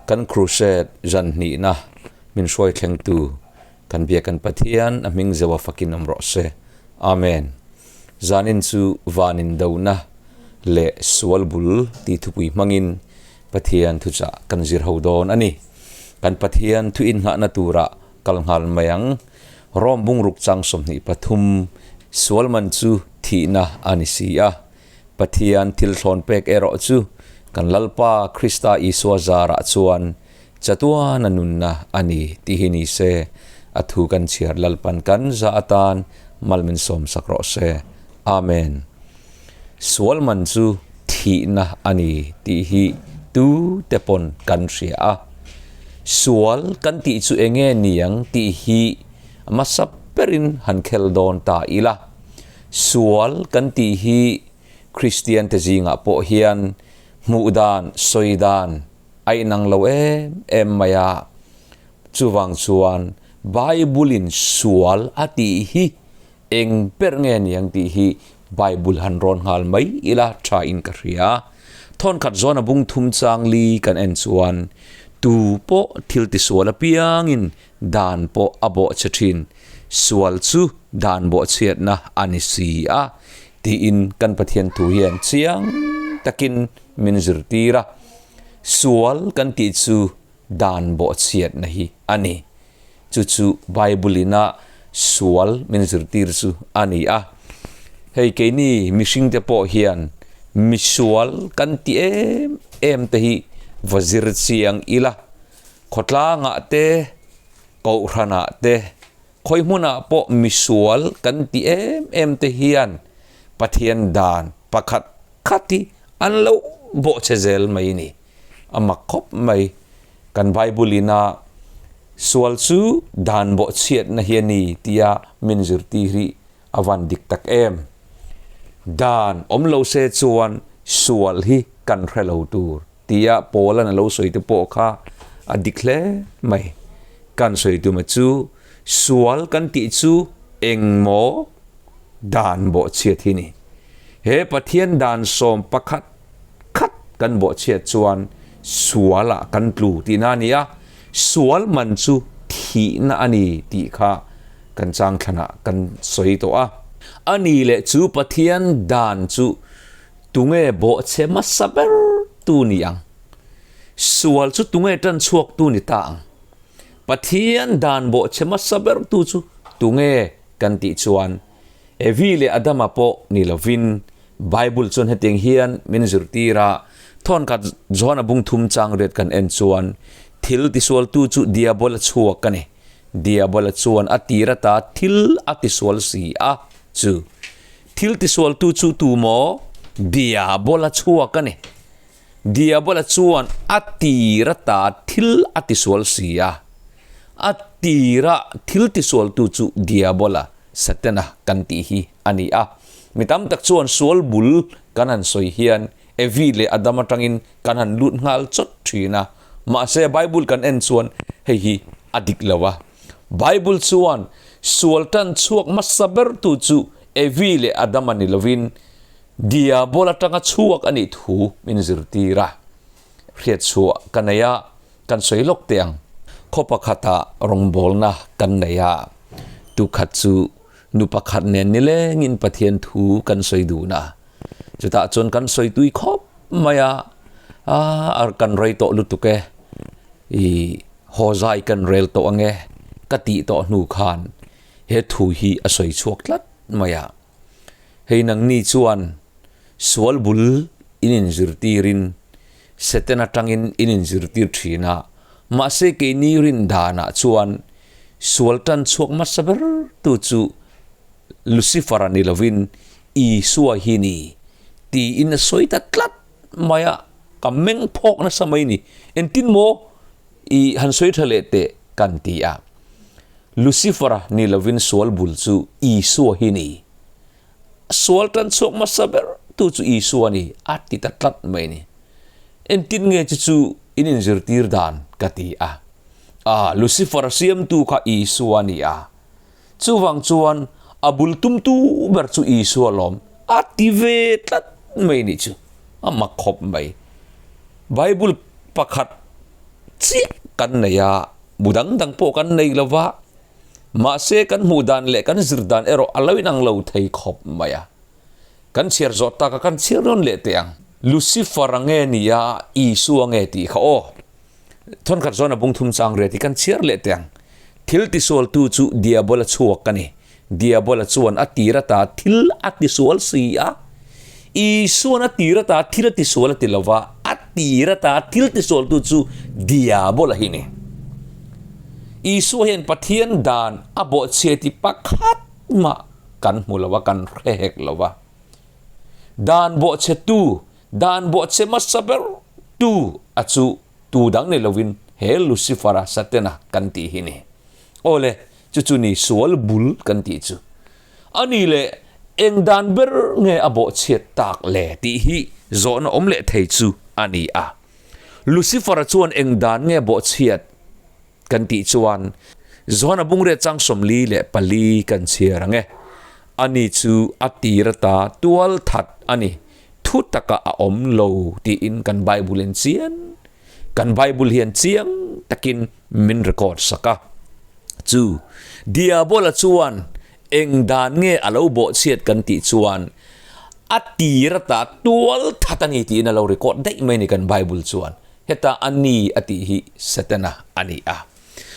Kan Crusade zan hnihna min hruai thlengtu kan bia kan Pathian a hming zeuha fakin awm rawh se. Amen. Zanin chu van indona leh sual bul tih thupui hmangin Pathian thuchah kan zir ho dawn a ni. Kan Pathian thu innghahna turah kal nghal mai ang. Rom bungruk chang 23, Sual man chu thihna a ni si a. Pathian thil thlawn pek erawh chu kan Lalpa Krista Isua zarah chuan chatuana nunna a ni tih hi ni se, a thu kan chhiar Lalpan kan za atan mal min sawmsak rawh se. Amen. Sual man chu thihna a ni tih hi tu te pawn kan hria a. Sual kan tih chu enge niang tih hi hmasa berin han khel dawn ta ila. Sual kan tih hi Kristian te zingah pawh hian hmuh dan, sawi dan a inang lo em em mai a. Chuvang chuan Bible-in sual a tih hi eng ber nge niang tih hi Bible han rawn nghal mai ila tha in ka hria. Thawnkhat zawn a bung thum chang li kan en chuan tu pawh thil tisual apiangin Dan pawh a bawhchhe thin. Sual chu dan bawhchhiatna a ni si a, tiin kan Pathian thu hian chiang takin min zirtir a. Sual kan tih chu dan bawhchhiatna hi a ni. Chu chu Bible-ina sual min zirtir chu a ni a. Hei keini mihringte pawh hian misual kan ti em em te hi va zir chiang ila. Khawtlangah te, Kohhranah te, khawi hmunah pawh misual kan ti em em te hian Pathian dan pakhat khat hi an lo bawhchhe zel mai ni. A mak khawp mai. Kan Bible ina sual chu dan bawhchhiatna hi a ni tia min zirtir hi a van dik tak em. Dan awm lo se chuan sual hi kan hre lo tur. Tia Paula'n a lo sawi te pawh kha a dik hle mai. Kan sawi tuma chu sual kan tih chu engmaw dan bawhchhiat hi ni. He Pathian dan sawm pakhat khat kan bawhchhiat chuan sualah kan tlu tihna a ni a, sual man chu thihna a ni tih kha kan changthlanah kan sawi tawh a. A ni leh chu Pathian dan chu Tunge bawhchhe hmasa ber tu ni ang? Sual chu tunge tan chhuak tu ni ta ang? Pathian dan bawhchhe hmasa ber tu chu tunge kan tih chuan Evi leh Adama pawh ni lovin Bible chuan hetiang hian min zirtir a, Thawnkhat Johana bung thum chang riat kan en chuan thil tisualtu chu Diabola chhuak a ni. Diabola chuan a tir ata thil a tisual si a chu. Thil tisualtu chu tu maw? Diabola chhuak a ni. Diabola chuan a tir ata thil a tisual si a. A tira thil tisualtu chu Diabola, Setana kan tih hi a ni a. Mi tam tak chuan sual bul kan han sawi hian Evi leh Adam atangin kan han lut nghal chawt thin a. Mahse Bible kan en chuan hei hi a dik lo a. Bible chuan sual tan chhuak hmasa bertu chu Evi leh Adama ni lovin Diabol atanga chhuak a nih thu min zirtir a. Hriatchhuah ka nei a, kan sawi lawk teh ang. Khaw pakhatah rawngbawlna kan nei a, tukhat chu nu pakhat nen nilengin Pathian thu kan sawi dun a. Chutah chuan kan sawi tui khawp mai a, a kan rei tawh lutuk e. I haw zai kan rel tawh ange ka tih tawh hnu khan he thu hi a sawi chhuak tlat mai a. Hei nangni chuan sual bul in inzirtirin Satan atangin in inzirtir thin a, mahse keini rin danah chuan sual tan chhuak hmasa ber tu chu Lucifer a ni lovin Isua hi ni tiin a sawi ta tlat mai a. Ka meng phawk nasa mai ni. Engtin maw i han sawi tha leh teh kan ti a. Lucifer-a ni lovin sual bul chu Isua hi ni. Sual tan chhuak hmasa ber tu chu Isua ni a ti ta tlat mai ni. Engtin nge chu chu in inzirtir dan ka ti a. A, Lucifer-a siamtu kha Isua a ni a. Chuvang chuan a bul tumtu ber chu Isua lawm a ti ve tlat mai nih chu a mak khawp mai. Bible pakhat chiah kan nei a, bu dang dang pawh kan nei lo va, mahse kan hmuh dan leh kan zir dan erawh a lo inang lo thei khawp mai a. Kan chhiar zawh tak a kan chhiar nawn leh teh ang. Lucifer-a nge ni a, Isua nge tih kha aw. Thawnkhat zawn a bung thum chang riat hi kan chhiar leh teh ang. Thil tisualtu chu Diabola chhuak a ni. Diabola chuan a tir ata thil a tisual si a. Isuan a tir ata thil a tisual a ti lo va, a tir ata thil tisualtu chu Diabola hi ni. Isua hian Pathian dan a bawhchhia ti pakhat mah kan hmu lo a, kan hre hek lo va. Dan bawhchhetu, dan bawhchhe hmasa ber tu a chu tu dang ni lovin he Lucifer-a, Satana kan tih hi ni. Aw le, chu chu ni sual bul kan tih chu. A ni le, eng dan ber nge a bawhchhiat tak le tih hi zawhna awm leh thei chu a ni a. Lucifer-a chuan eng dan nge bawhchhiat? Kan tih chuan Johana bungriat chang 44 kan chhiar ang e. Ani chu a tir ata tual that a ni, thu takah a awm lo tiin kan Bible in chian kan Bible hian chiang takin min record sak a. Chu Diabola chuan eng dan nge a lo bawhchhiat kan tih chuan a tir ata tual that a ni tiin a lo record daih mai a ni kan Bible chuan. Heta a ni a tih hi Setana a ni a.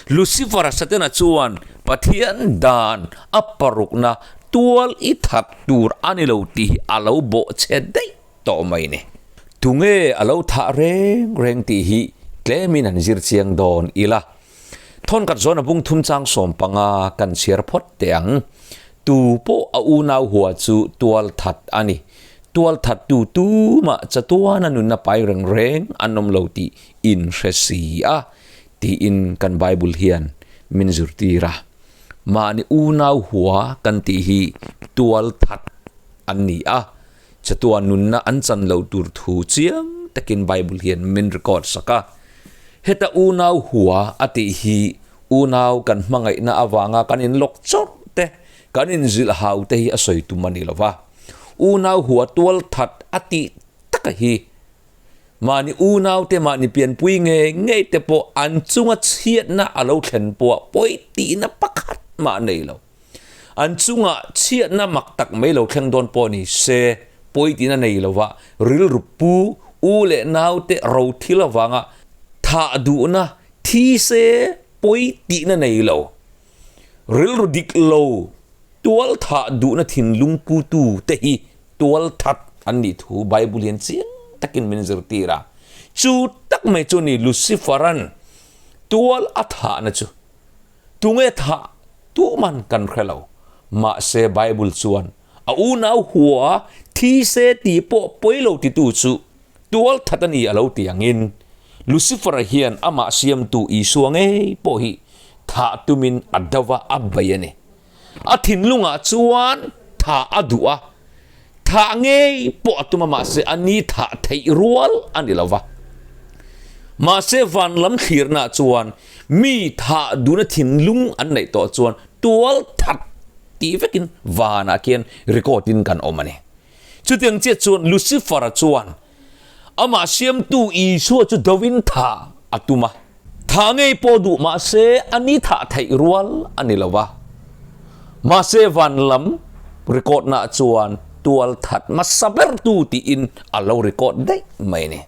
Lucifer-a Setana chuan Pathian dan a parukna tual i that tur a ni lo tih hi a lo bawhchhe daih tawh mai ni. Tunge a lo thah reng reng tih hi tlemin an zir chiang dawn ila. Thawnkhat zawn a bung thum chang 15 kan chhiar phawt teh ang. Tu pawh a unau hua chu tual that a ni. Tualthattu tumah chatuana nunna pai reng reng an awm lo tih in hre si a, tiin kan Bible hian min zirtir a. Mahni unau hua kan tih hi tualthat an ni a, chatuan nunna an chan lo tur thu chiang takin Bible hian min record sak a. Heta unau hua a tih hi unau kan hmangaihna avanga kan inlawk chawrh te, kan inzilh hau te hi a sawi tum a ni lo va. Unau hua tual that a tih taka hi mahni unau te mahni pianpui ngei ngei te pawh an chunga chhiatna a lo thlen pawh pawi tihna pakhat mah nei lo. An chunga chhiatna mak tak mai lo thleng dawn pawh ni se pawi tihna nei lova rilru pu u leh nau te ro thil avanga thah duhna thi se pawi tihna nei lo. Rilru dik lo tual thah duhna thinlung putu te hi tual that an nih thu Bible hian chiang takin min zirtir a. Chu tak mai chu ni Lucifer-a'n tual a thahna chu tunge thah tuman kan hre lo. Mahse Bible chuan a unau hua thi se tih pawh pawi lo titu chu tual that a ni a lo ti angin Lucifer-a hian amah siamtu Isua ngei pawh hi thah tumin a do va, a bei a ni. A thinlungah chuan thah a duh a, thah ngei pawh a tum a, mahse a ni thah theih rual a ni lo va. Mahse van lam thlirnaah chuan mi thah duhna thinlung an neih tawh chuan tual that tih vekin vanah khian record in kan awm a ni. Chutiang chiah chuan Lucifer-a chuan amah siamtu Isua chu dovin thah a tum a. Thah ngei pawh duh mah se a ni thah theih rual a ni lo va. Mahse van lam record nah chuan tual that hmasa ber tu tiin a lo record daih mai a ni.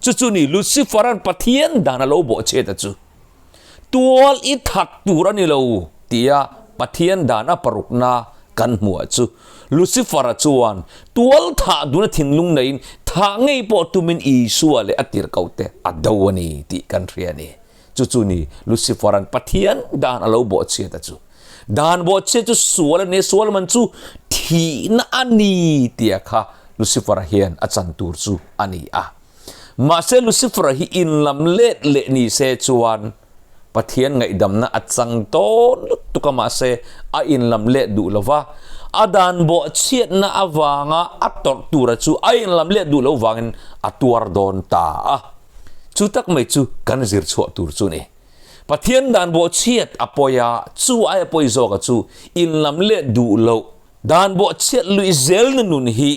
Chu chu ni Lucifer-a'n Pathian dan a lo bawhchhiat a chu. Tual i that tur a ni lo tia Pathian dan a parukna kan hmuh chu Lucifer-a chuan tual thah duna thinlung neiin thah ngei pawh tumin Isua leh a tirhkohte a do a ni tih kan hria a ni. Chu chu ni Lucifer-a'n Pathian dan a lo bawhchhiat a chu. Dan bawhchhiat chu sual a ni a, sual man chu thihna a ni tia kha Lucifer-a hian a chan tur chu a ni a. Mahse Lucifer-a hi inlam let leh ni se chuan Pathian ngaihdamna a chang tawn lutuk a mahse a inlam let duh lo va, a dan bawhchhiatna avanga a tawrh tura chu a inlam let duh lo vangin a tuar dawn ta a. Chu tak mai chu kan zir chhuah tur chu ni. Pathian dan bawhchhiat a pawi a, chu aia pawi zawka chu inlam let duh loh dan bawhchhiat luih zelna nun hi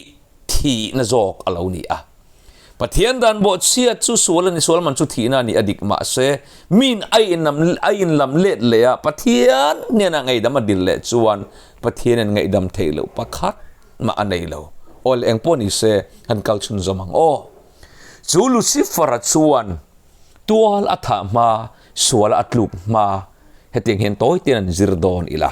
thihna zawk a lo ni a. Pathian dan bawhchhiat chu sual a ni, sual man chu thihna a ni a dik mahse, miin a inlam a inlam let leh a, Pathian hnenah ngaihdam a dil leh chuan Pathianin ngaihdam theih loh pakhat mah a nei lo. Aw le engpawh ni se han kal chhunzawm ang aw. Chu Lucifer-a chuan tual a thah hma, sual a tluk hma hetiang hian tawi tein an zir dawn ila.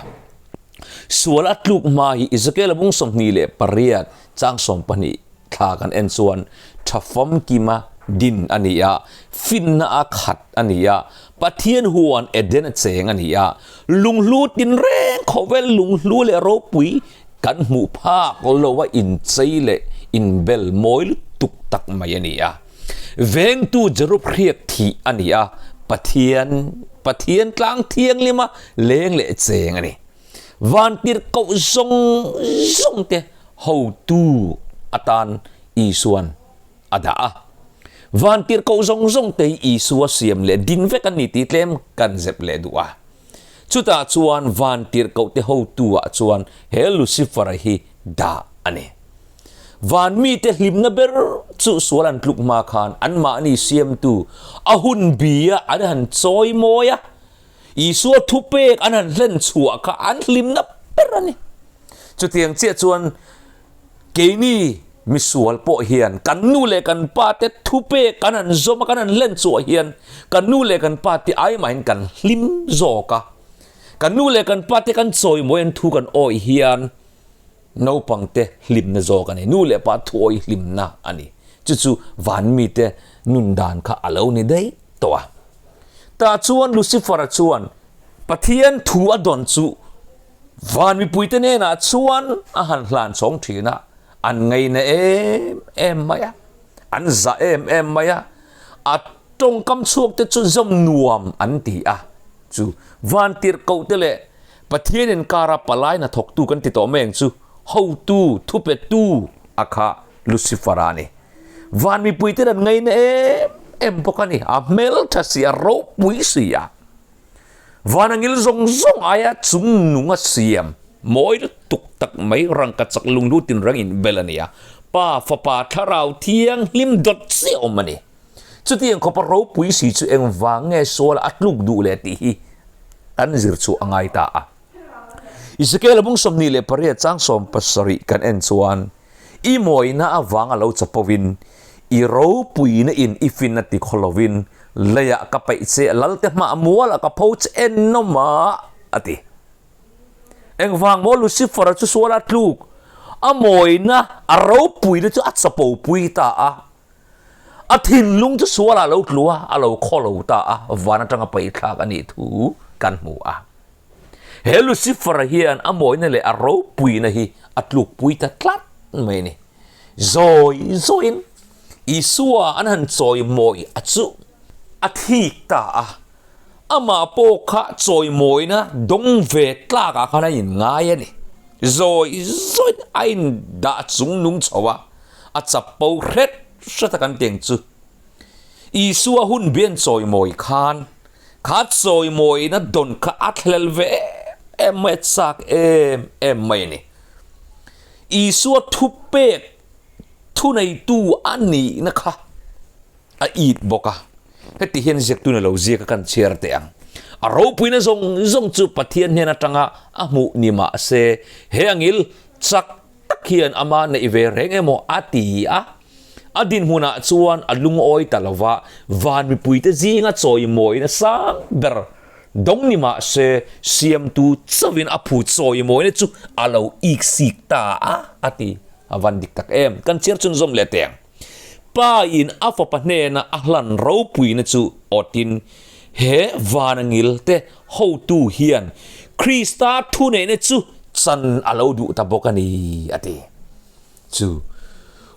Sual a tluk hma hi Ezekiel-a bung 28 chang 12 thla kan en chuan tha famkima din a ni a, finna a khat a ni a, Pathian huan Eden a cheng a ni a, lunghlu tinreng khawvel lunghlu leh ropui kan hmuh phak lo a inchei leh inbel mawi lutuk tak mai a ni a. Vengtu Jerub hriak thih a ni a, Pathian Pathian tlang thianghlima leng leh cheng a ni. Vantirhkoh zawng zawng te hotu atan Isuan a dah a. Vantirhkoh zawng zawng te hi Isua siam leh din vek an ni tih tlem kan zep leh duh a. Chutah chuan vantirhkoh te hotu ah chuan he Lucifer-a hi dah a ni. Van mite hlimna ber chu sual an tluk hma khan anmahni siamtu a hun bia an han chawi mawi a. Isua thupek an han hlen chhuah kha an hlimna ber a ni. Chutiang chiah chuan keini misual pawh hian kan nu leh kan pa te thupek an han zawm a, kan han hlen chhuah hian kan nu leh kan pa te ai mahin kan hlim zawk a. Kan nu leh kan pa te kan chawimawi an thu kan awih hian naupang te hlimna zawk a ni. Nu leh pa thu awih hlimna a ni. Chu chu van mite nun dan kha a lo ni daih tawh a. Tah chuan Lucifer-a chuan Pathian thu a dawn chu van mipuite hnenah chuan a han hlan chhawng thin a, an ngaina em em mai a, an zah em em mai a, a tawngkam chhuakte chu zawm nuam an ti a. Chu vantirhkohte leh Pathian inkara palai hnathawktu kan ti tawh mai ang chu, hotu, thupetu a kha Lucifer-a a ni. Van mipuite an ngaina em em bawk a ni. A hmeltha si, a ropui si a. Van a ngil zawng zawng aia chung nung a siam mawi lutuk tak mai rangka chak lunglu tinreng inbel a ni a. Pa, Fapa, Thlarau Thianghlim dawt chiah awm a ni. Chutiang khawpa ropui si chu engvang nge sual a tluk duh leh tih hi kan zir chu a ngai ta a. Ezekiel bung 28 chang 17 kan en chuan, I mawina avang a lo chapo in, i ropuina in i fin a ti khaw lo in, leiah ka peih che, Lalte hmah mualah ka pho che ennawm a, a ti. Engvang maw Lucifer-a chu sual a tluk, a mawina, a ropuina chu a chapo pui ta a, a thinlung chu sualah a lo tlu a, a lo khaw lo ta a, van atanga paihthlak a nih thu kan hmu a. He Lucifer-a hian a mawina leh a ropuina hi a tlukpui ta tlat mai a ni. Zawi zawiin Isua an han chawimawi a chu a thik ta a, amah pawh kha chawimawina dawng ve tlakah khan a inngai a ni. Zawi zawiin a indah chung nung chho a, a chapo hret hret a kan tih ang chu. Isua hun bian chawimawi khan Kha chawimawina dawn kha a thlel ve em em mai, a chak em em mai a ni. Isua thupek thuneitu a nihna kha a it bawk a. Heti hian ziaktu ni lo ziak a kan chhiar teh ang. A ropuina zawng zawng chu Pathian hnen atanga a hmuh ni mah se, he angil chak tak hian ama neih ve reng emaw a ti a, a dinhmunah chuan a lungawi ta lo va, van mipuite zinga chawimawina sang ber dawng ni mah se siamtu chauhin a phu chawimawina chu a lo iksik ta a, a ti. A van dik tak em? Kan chhiar chhunzawm leh teh ang. Pa in a fapa hnena a hlan ropuina chu awtin he vana ngil te hotu hian Krista thuneihna chu chan a lo duh ta bawk a ni, a ti. Chu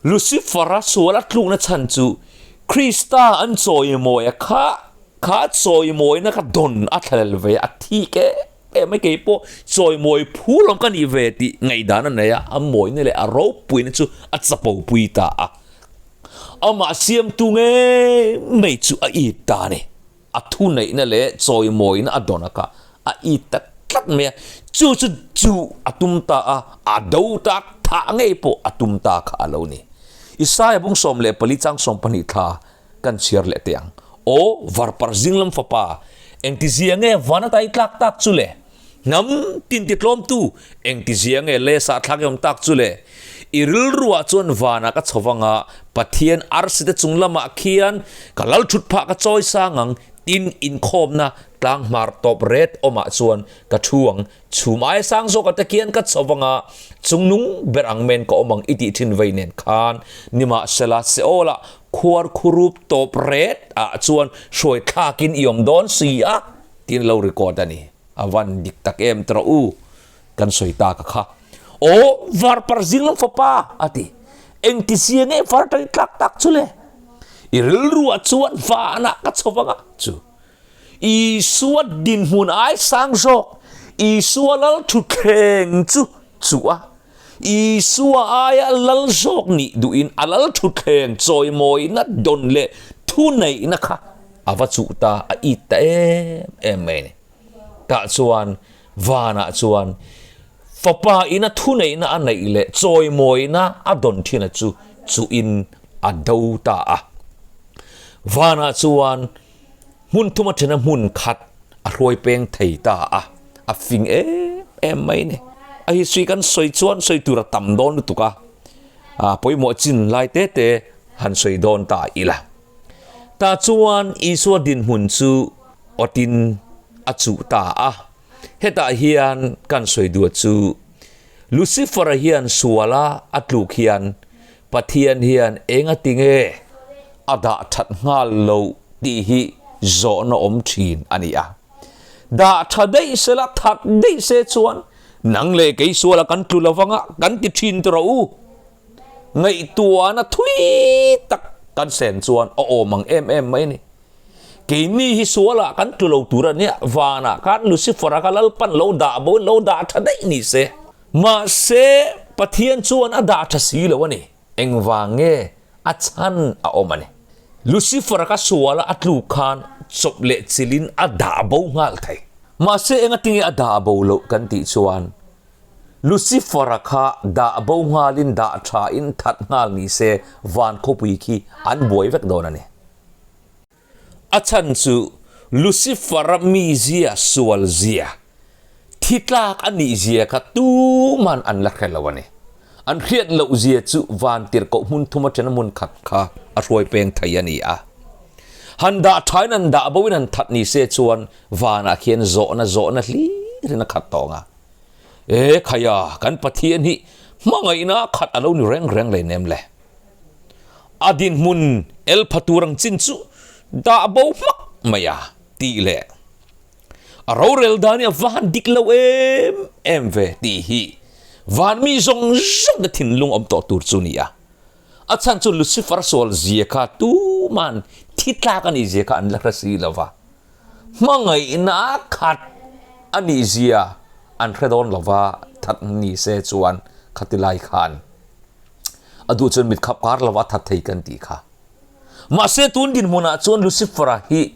Lucifer-a sual a tlukna chhan chu Krista an chawimawia kha kha chawimawina kha dawn a thlalel ve a, thik em em mai kei pawh chawimawi phur awm ka nih ve tih ngaihdan a nei a, a mawina leh a ropuina chu a chapopui ta a. Amah siamtu ngei mai chu a it ta a ni. A thuneihna leh chawimawina a dawn aka a it ta tlat mai a, chu chu chu a tum ta a, a do tak thah ngei pawh a tum ta kha a lo ni. Isaia bung 14 chang 12 thla kan chhiar leh teh ang. Aw, varpar zinglam fapa, engtizia nge van ata i tlak tak chu le? Hnam tin ti tlawmtu, engtizia nge lesa thlak i awm tak chu le? I rilruah chuan vanah ka chho vang a, Pathian arsi te chung lamah khian ka lal thut phah ka chawi sang ang, tin inkhawmna tlang hmar tawp ret awmah chuan ka thu ang, chhum aia sang zawkah te khian ka chho vang a, chungnung ber ang men ka awm ang i tih thin vei nen khan nimahsela Seolah khuar khurup tawp ret ah chuan hruai thlakin i awm dawn si a tiin lo record a ni. A van dik tak em tawh u kan sawi ta ka kha. Aw varpar zinglam fapa a ti. Engti zia nge var tang i tlak tak chu le? I rilruah chuan vanah ka chho vang a chu. Isua dinhmun ai sang zawk Isua lal thutthleng chu chuh a. Isua aia lal zawk nih duhin a lal thutthleng chawimawina dawn leh thuneihna kha a va chuh ta, a it ta em em mai a ni. Tah chuan vanah chuan Fapa ina thuneihna a neih leh chawimawina a dawn thina chu chuhin a do ta a. Vanah chuan Hmun thum aṭhena hmun khat a hruai peng thei ta a, a fing em em mai a ni. A history kan sawi chuan sawi tur a tam dawn lutuk a, a pawimawh chin lai te te han sawi dawn ta ila. Tah chuan Isua dinhmun chu awtin a chuh ta a, hetah hian kan sawi duah chu Lucifer-a hian suala a tluk hian Pathian hian engati nge a dah that nghal loh tih hi zawhna awm thin a ni a. Dah tha daih se la, that daih se chuan nang leh kei suala kan tlu lo vanga kan ti thin tawh rawh u. Ngaihtuahna thui tak kan sen chuan a awm ang em em mai a ni. Keini hi sualah kan tlu lo tur a nia, vanah khan Lucifer-a kha Lalpan lo dah bo in lo dah tha daih ni se. Mahse, Pathian chuan a dah tha si lo a ni. Engvang nge a chhan a awm a ni? Lucifer-a ka suala a tluk khan chawp leh chilhin a dah bo nghal thei. Mahse, engatinge a dah bo loh kan tih chuan, Lucifer-a kha dah bo nghalin dah thain that nghal ni se van khawpui khi an buai vek dawn a ni. A chhan chu Lucifer-a mizia sual zia, thi tlak a nih zia kha tuman an la hre lo a ni. An hriat loh zia chu van tirhkoh hmun thum atana hmun khat kha a hruai peng thei a ni a. Han dah thain an dah bo in han that ni se chuan vanah khian zawhna zawhna hlirin a khat tawng a. E khaia, kan Pathian hi hmangaihna khat a lo ni reng reng lei nem le. A dinhmun el pha tur ang chin chu dah bo hmak mai a tih leh a rorel dan hi a va han dik lo em em ve tih hi van mi zawng zawng te thinlung awm tawh tur chu ni a. A chhan chu Lucifer sual zia kha tuman thi tlak a nih zia kha an la hre si lo va, hmangaihna khat a nih zia an hre dawn lo va, that ni se chuan khati lai khan A duh chuan mit khap kar lova that thei kan tih kha. Mahse tun dinhmunah chuan Lucifer-a hi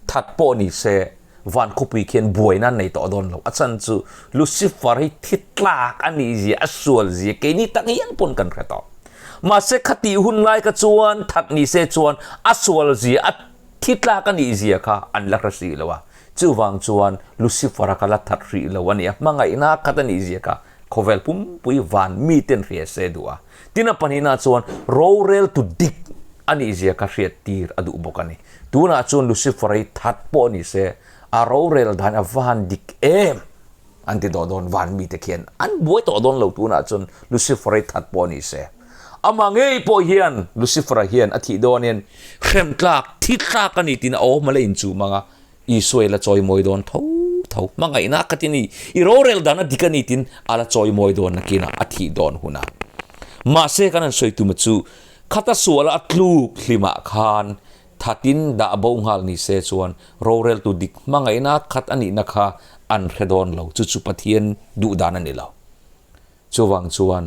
that pawh ni se van khawpui khian buaina an nei tawh dawn lo. A chhan chu Lucifer hi thi tlak a nih zia, a sual zia keini tak hian pawn kan hre tawh. Mahse khatih hun lai kha chuan that ni se chuan a sual zia, a thi tlak a nih zia kha an la hre si lo a. Chuvang chuan Lucifer-a kha la that hrih lo a ni a, hmangaihna khat a nih zia kha Khawvel pumpui van miten hria se duh a, tin a pahnihna chuan roreltu dik a nih zia kha hriat tir a duh bawk a ni. Tunah chuan Lucifer hi that pawh ni se, a rorel dan a van dik em an ti tawh dawn, van mite khian an buai tawh dawn lo tunah chuan Lucifer hi that pawh ni se. Amah ngei pawh hian Lucifer-a hian a thih dawn hian hrem tlak, thi tlak a ni tiin a awm a la inchum ang a, Isua i la chawimawi dawn tho tho. Hmangaihna khat i ni. I rorel dan a dik a ni tin a la chawimawi dawn nakinah a thih dawn hunah. Mahse kan han sawi tuma chu khata suala a tluk hlimah khan thatin dah bo nghal ni se chuan roreltu dik hmangaihna khat a nihna kha an hre dawn lo. Chu chu Pathian duh dan a ni lo. Chuvang chuan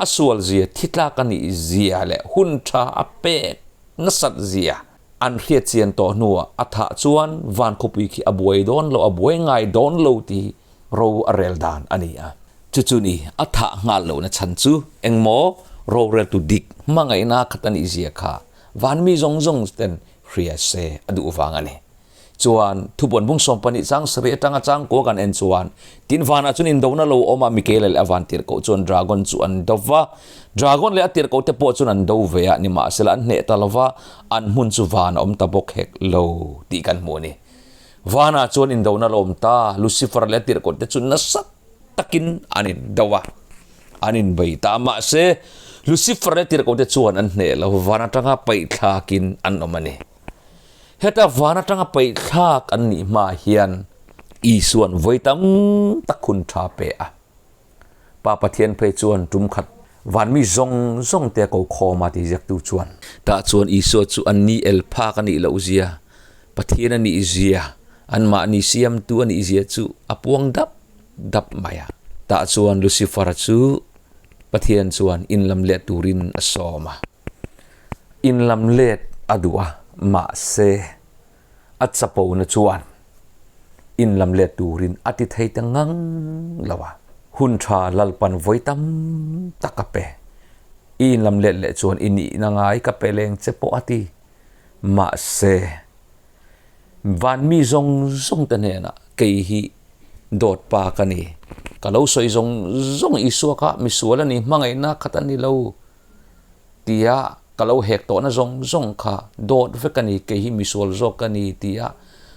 a sual zia thi tlak a nih zia leh hun tha a pek nasat zia an hriat chian tawh hnuah a thah chuan van khawpui khi a buai dawn lo, a buai ngai dawn lo tih ro a rel dan a ni a. Chu chu ni a thah nghal lohna chhan chu engmaw? roreltu dik hmangaihna khat a nih zia kha van mi zawng zawng ten hria se a duh vang a ni. Chuan thupuan bung 12 chang sarih atanga chang kua kan en chuan tin vanah chuan indona lo awm a, Mikaela leh a van tirhkoh chuan dragon chu an do va, dragon leh a tirhkoh te pawh chuan an do ve a, nimahsela an hneh ta lo va, an hmun chu van a awm ta bawk hek lo tih kan hmu a ni. Vanah chuan indona lo awm ta, Lucifer leh a tirhkoh te chu nasa takin an indo a, an inbei ta a, mahse Lucifer leh a tirhkoh te chuan an hneh lo, van atanga paihthlakin an awm a ni. Heta van atanga paihthlak an nih hma hian Isua'n vawi tam tak hun tha pe a. Pa Pathian phei chuan tum khat van mi zawng zawng te a ko khawm a tih ziaktu chuan. Tah chuan Isua chu an ni el phak a nih loh zia, Pathian a nih zia, anmahni siamtu a nih zia chu a puang dap dap mai a. Tah chuan Lucifer-a chu Pathian chuan inlam let turin a sawm a. Inlam let a duh a, mahse a chapona chuan inlam let turin a ti thei ta ngang lo a. Hun tha Lalpan vawi tam tak a pe. I inlam let leh chuan i nihna ngai ka pe leng che pawh a ti. Mahse van mi zawng zawng te hnenah kei hi dawt pa ka ni. Ka lo sawi zawng zawng Isua kha misual a ni, hmangaihna khat a ni lo. Tia ka lo hek tawhna zawng zawng kha dawt vek a ni, kei hi misual zawk ka ni tia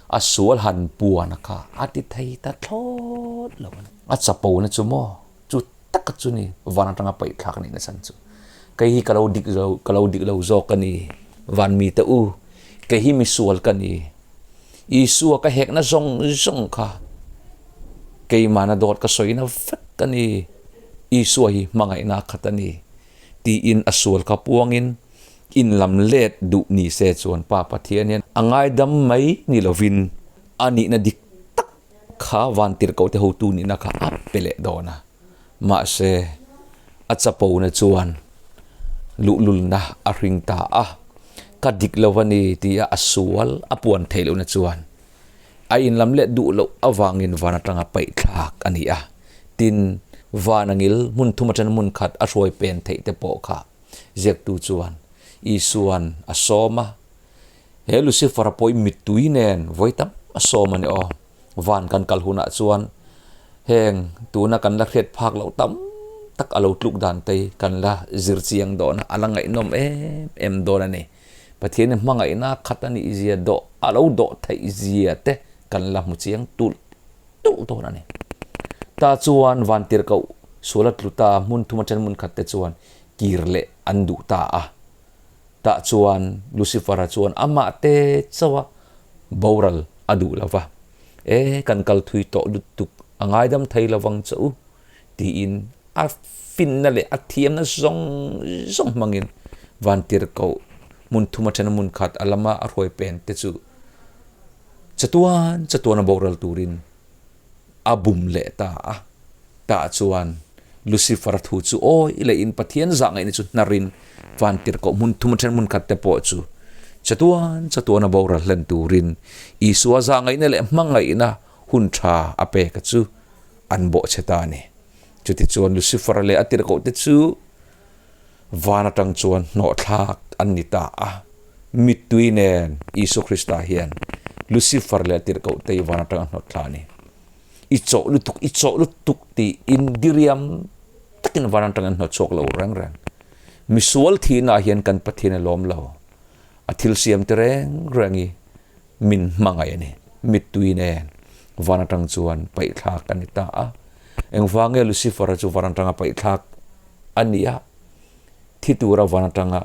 a sual han puan kha a ti thei ta thlawt lo a ni. A chapona chu maw chu taka chu ni van atanga paih thlak a nih nasa chu. Kei hi ka lo dik lo, ka lo dik lo zawk a ni, van mite u, kei hi misual ka ni. Isua ka hekna zawng zawng kha keimahna dawt ka sawina vek a ni. Isua hi hmangaihna khat a ni tiin a sual kha puangin inlam let duh ni se chuan Pa Pathian hian a ngaidam mai ni lovin a nihna dik tak kha vantirhkohte hotu nihna kha a pe leh dawn a. Mahse, a chapona chuan luhlulna a hring ta a, ka dik lo a ni tia a sual a puan theih lohna chuan A inlam leh duh loh avangin van atanga paih thlak a ni a, tin, van angil hmun thum atana hmun khat a hruai pen theih te pawh kha ziaktu chuan Isua'n a sawm a, he Lucifer-a pawh i mittui nen vawi tam a sawm a ni aw. Van kan kal hunah chuan heng tuna kan la hriat phak loh tam tak a lo tluk dan te hi kan la zir chiang dawn a, a la ngaihnawm em em dawn a ni. Pathian hi hmangaihna khat a nih zia dawh a lo dawh theih zia te kan la hmu chiang tulh tulh dawn a ni. Ta chuan vantirhkoh sual a tlu ta hmun thum atang hmun khat te chuan kir leh an duh ta a. Tah chuan Lucifer-a chuan amah te chauh a boral a duh lo va. E, kan kal thui tawh lutuk a ngaidam thei lovang che u tiin a finna leh a thiamna zawng zawng hmangin vantirhkoh hmun thum atana hmun khat a lama a hruai pen te chu chatuan chatuan a boral turin a bum leh ta a. Tah chuan Lucifer a thu chu awi lehin Pathian zah ngaihna chu hnarin vantirhkoh hmun thum atana hmun khat te pawh chu chatuan chatuan a boral hlen turin Isua zah ngaihna leh hmangaihna hun tha a pek a chu an bawhchhe ta a ni. Chutichuan Lucifer-a leh a tirhkohte chu van atang chuan hnawhthlak an ni ta a. Mittui nen Isua Krista hian Lucifer leh a tirhkohte hi van atang a hnawtthla a ni. I chawh lutuk, i chawh lutuk tiin diriam takin van atang an hnawtchhuak lo reng reng. Misual thihnaah hian kan Pathian a lawm lo. A thil siamte reng reng hi Min hmangaih a ni. Mittui nen van atang chuan paihthlak a ni ta a. Engvang nge Lucifer-a chu van atanga paihthlak a ni a? Thi tura van atanga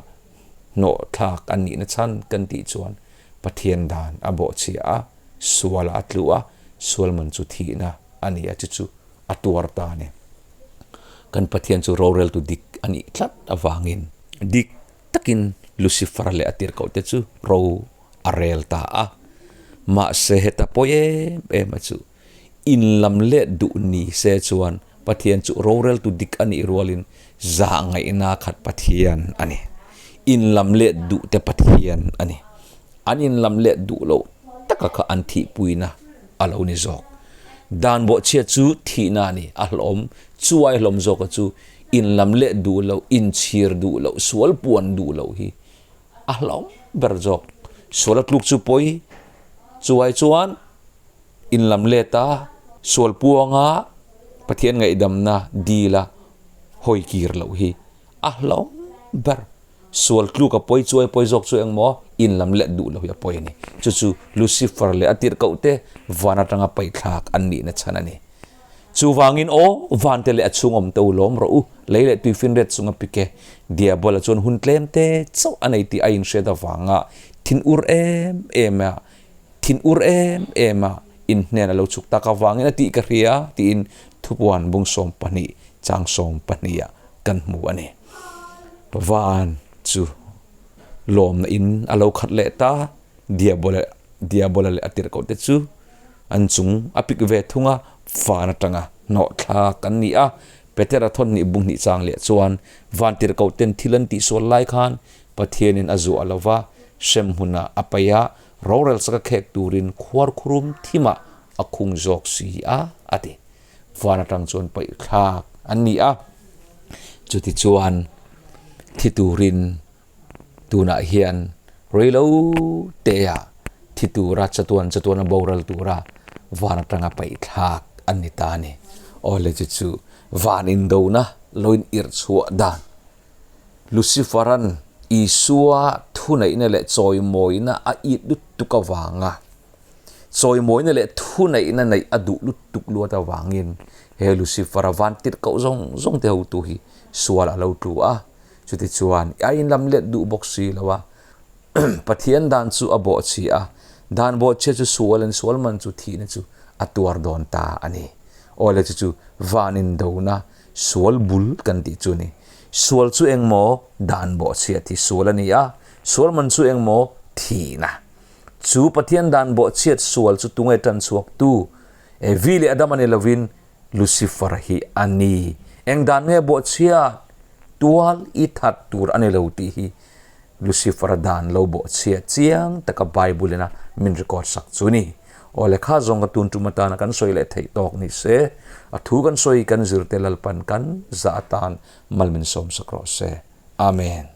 hnawhthlak a nihna chhan kan tih chuan Pathian dan a bawhchhia a, sualah a tlu a, sual man chu thihna a ni a, chu chu a tuar ta a ni. Kan Pathian chu roreltu dik a nih tlat avangin dik takin Lucifer-a leh a tirhkohte chu ro a rel ta a. Mahse heta pawi em em a chu inlam let duh ni se chuan Pathian chu roreltu dik a nih rualin zahngaihna khat Pathian a ni. Inlam let duh te Pathian a ni. An inlam let duh loh taka kha an thihpuina a lo ni zawk. Dan bawhchhia chu thihna a ni, a hlawm, chuai hlawm zawka chu. Inlam leh duh loh, inchhir duh loh, sual puan duh loh hi a hlauhawm ber zawk. Sual a tluk chu pawi chuai chuan inlam let a, sual puanga Pathian ngaihdamna dil a hawi kir loh hi a hlauhawm ber. Sual tluk a pawi chuai pawi zawk chu engmaw inlam let duh loh hi a pawi a ni. Chu chu Lucifer leh a tirhkoh te van atanga paihthlak an nihna chhan a ni. Chuvangin aw, vante leh a chhung awm te u lawm rawh u, lei leh tuifinriat chunga pik e. Diabola chuan hun tlem te chauh a nei tih a inhriat avanga thinur em em a, thinur em em a inhnen a lo chhuk tak avangin a tih ka hria tiin thupuan bung 12 chang 12 ah kan hmu a ni. Van chu lawmna in a lo khat leh ta, Diabola Diabola leh a tirhkoh te chu an chung a pik ve thung a, van atanga hnawh thlak an ni a. Petera thawn hnih bung hnih chang leh chuan van tirhkoh ten thil an tihsual lai khan Pathianin a zuah lo va, hrem hmunah a paih a, rorel saka khek turin khuarkhurum thimah a khung zawk si a, a ti. Van atang chuan paih thlak an ni a, chutichuan thi turin Tunah hian reilo tea thi tura chatuan chatuan a boral tura van atanga paih thlak an ni ta a ni. Awle chu chu van indona lo in irh chhuah dan Lucifer-a'n Isua thuneihna leh chawimawina a it lutuk avanga chawimawina leh thuneihna neih a duh lutuk luat avangin he Lucifer-a van tirhkoh zawng zawng te hotu hi sual a lo tlu a. Chutichuan, a inlam let duh bawk si lo a, Pathian dan chu a bawhchhi a, dan bawhchhia chu sual in sual man chu thihna chu a tuar dawn ta a ni. Awle chu chu van indona sual bul kan tih chu a ni. Sual chu engmaw dan bawhchhia thi sual a ni a, sual man chu engmaw thihna. Chu Pathian dan bawhchhiat sual chu tunge tan chhuak tu? Evi leh Adama ni lovin Lucifer hi a ni. Eng dan nge bawhchhia tual i that tur a ni lo tih hi Lucifer-a dan lo bawhchhia chiang taka Bible ina min record sak chu ni. Aw lehkha zawng ka tun tum atana kan sawi leh theih tawk ni se, a thu kan sawi kan zirte Lalpan kan zah atan mal min sawm sak rawh se. Amen.